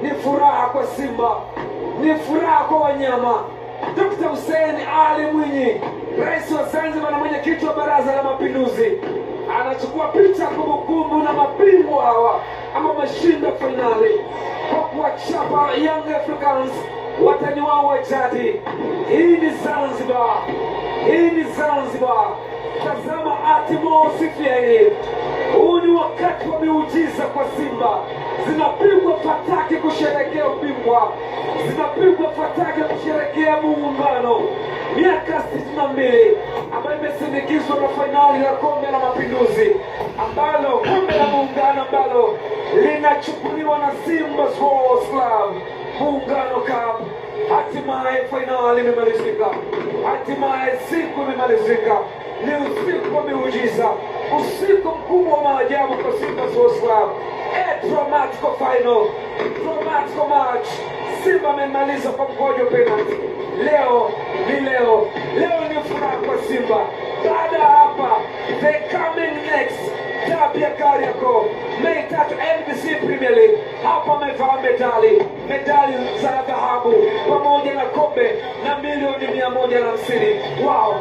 Ni furaha kwa Simba, ni furaha kwa wanyama. Dr. Hussein Ali Mwinyi, Rais wa Zanzibar na mwenyekiti wa Baraza la Mapinduzi, anachukua picha kumbukumbu na mabingwa hawa ambao wameshinda fainali kwa kuwachapa Young Africans, watani wao wa jadi. Hii ni Zanzibar, hii ni Zanzibar. Tazama atmosphere hii. Huu ni wakati wa miujiza kwa Simba. Zinapigwa fataki kusherekea ubingwa, zinapigwa fataki kusherekea muungano. Miaka 62 ambayo imesindikizwa na fainali ya Kombe la Mapinduzi, ambalo kombe la muungano ambalo linachukuliwa na Simba Sports Club, Muungano Cup. Hatimaye fainali imemalizika, hatimaye siku imemalizika. Ni usiku wa miujiza, usiku mkubwa wa maajabu kwa Simba Sports Club. A dramatical final, dramatical match. Simba amemaliza kwa mkwaju wa penalty. Leo ni leo, leo ni furaha kwa Simba. Baada ya hapa, the coming next dabi ya Kariakoo, Mei 3, NBC Premier League. Hapa amevaa medali, medali za dhahabu pamoja na kombe na milioni 150. Wow.